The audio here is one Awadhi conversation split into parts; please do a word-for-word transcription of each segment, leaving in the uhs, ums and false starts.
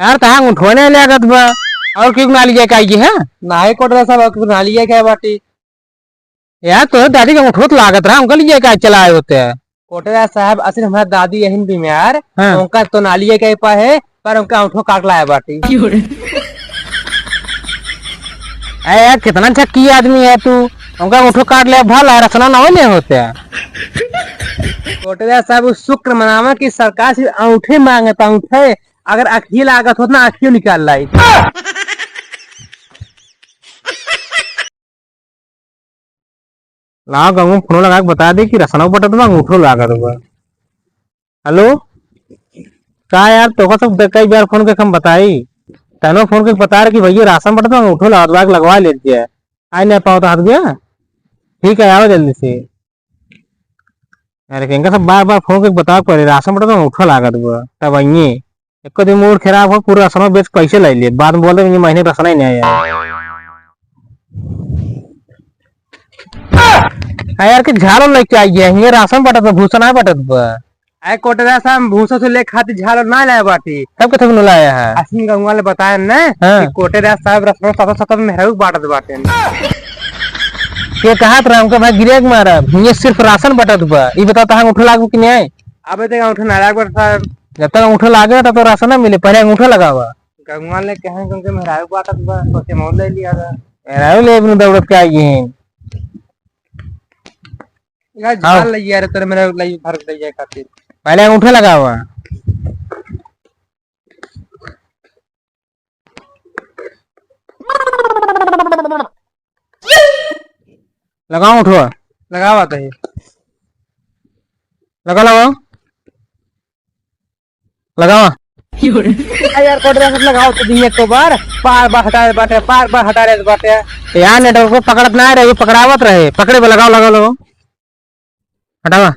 यार, तहाँ अंगूठवा नहीं लागत बा। और क्यों ना लिया का ये है? नाही कोटरा साहब, और क्यों ना लिया का बाटी? यार, तोहरे दादी का अंगूठवा तो लागत रहा, उनका लिए का चलाए होते हैं। कोटरा साहब, असल हमार दादी यही बीमार, हाँ। उनका तो ना लिया का पा है, पर उनका अंगूठवा काट लाया बाटी। अरे यार, कितना झक्की आदमी है तू, उनका अंगूठवा काट ले, भला रसना ना होने होते हैं। कोटरा साहब, उस शुक्र मनावा कि सरकार से अंगूठे मांगता, अंगूठे, अगर अखिए लागत होत ना, अखियो निकाल लाई। लाओ, गंगू फोन लगा के बता दे कि रसनौ बटत बा, अंगूठो लागत बा। हेलो, का यार, तोका सब कई बार फोन के हम बताई, तनो फोन के बता रहे कि भैया राशन बटत बा, अंगूठो लागत बा, लगवा लेत जाए। आइ नहीं पाओ तो हट गया। ठीक है, आओ जल्दी से। अरे, इनका सब बार बार फोन के बताओ, पहले राशन बटत बा, अंगूठो लागत बा, तब आइए। एको दिन मूड खराब हो, पूरा राशन बेच पैसे ले लिए, बाद में बोलते, "ये महीने राशन ही नहीं आया।" आ यार, के झाड़ो लेके आई है, ये राशन बटत बा, भूसा ना बटत बा। आए कोटेदार साहब, भूसा से ले खातिर झाड़ो ना लाए बाटी। तब कथे न लाया है? असिन गंगवा ले बताए न हाँ। कि कोटेदार साहब राशन सतर सतर मेहरारू बांटत बाटे। के कहत रहा हमका भाई गिरेक मारा, ये सिर्फ राशन बटत बा। ई बताओ, तहाँ अंगूठा लागू कि नहीं? अबे तक अंगूठा ना लाग बा साहब। जब तक अंगूठा लागे ना, तब तक राशन ना मिले। पहले अंगूठा लगावा। गंगवा ले कहें, क्योंकि मेहरारू बाटत बा, सोचे मौल ले लिया था। मेहरारू ले अपने दौड़त के आई हैं। यार, आओ। झाल ले यार, तेरे मेरा लाई भर ले जाए खातिर। पहले अंगूठा लगावा। लगाओ उठवा। लगावा तो ये। लगा, लगाओ। लगावा। आ यार, कोटेदार साहब लगाओ तो दिए एको बार, बार बार हटा दे बाटे, बार बार हटा दे बाटे। यार, नेटवर्क को पकड़त ना रहे, पकड़ावत रहे। पकड़े बे, लगाओ, लगाओ, लगाओ। हटावा।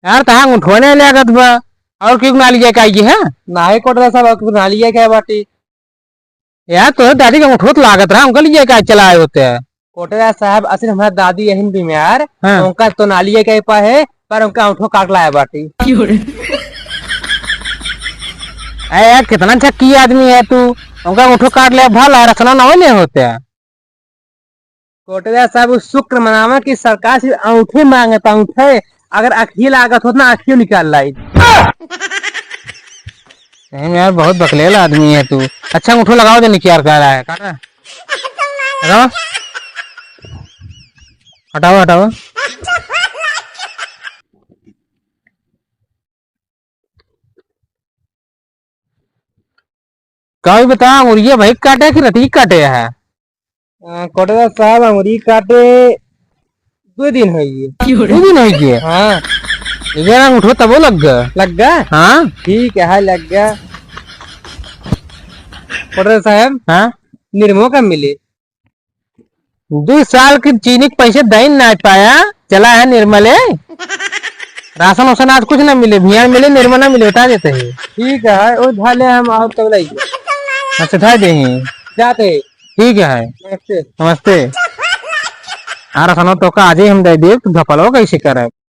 यार, तहाँ अंगूठवा नहीं लागत बा। और क्यों ना लिया का ये है? नाही कोटेदार साहब, और क्यों ना लिया का बाटी? यार, तोहरे दादी का अंगूठवा तो लागत रहा, उनका लिए का चलाए होते हैं? कोटेदार साहब, असल हमार दादी यही बीमार, हाँ। उनका तो ना लिया का पा है, पर उनका अंगूठो काट लाया बाटी। अरे यार, कितना झक्की आदमी है तू, उनका अंगूठो काट ले, भला रखना ना होने होते हैं। कोटेदार साहब, उस शुक्र मनावा कि सरकार से अंगूठे मांगत, अंगूठे। अगर अखिए लागत होत ना, अखियो निकाल लाई। नहीं यार, बहुत बकलेल आदमी है तू। अच्छा, अंगूठो लगाओ, जो निकियार कर रहा है, काटा। लगाओ। हटाओ, हटाओ। का भी बता, अंगुरिया भाई काटे कि रतिया काटे है? अ, कोटेदार साहब, अंगुरी काटे दो दिन होइए। दो दिन होइए? हाँ। इधर अंगूठो तबो लग गया। लग गया? हाँ। ठीक है, लग गया। कोटेदार साहब, हाँ? निरमो कब मिले? दो साल की चीनी के पैसे दइन ना पाया, चला है निर्मले। राशन वासन आज कुछ ना मिले, भिया मिले, निर्मल ना मिले, बता देते हैं। ठीक है, ओ धाले हम आओ तब लाइए। अच्छा, उठा दे हैं। जाते हैं। ठीक है। नमस्ते। नमस्ते। आ राशन तो का आज ही हम दे दिए, तू धपलो कैसे करे?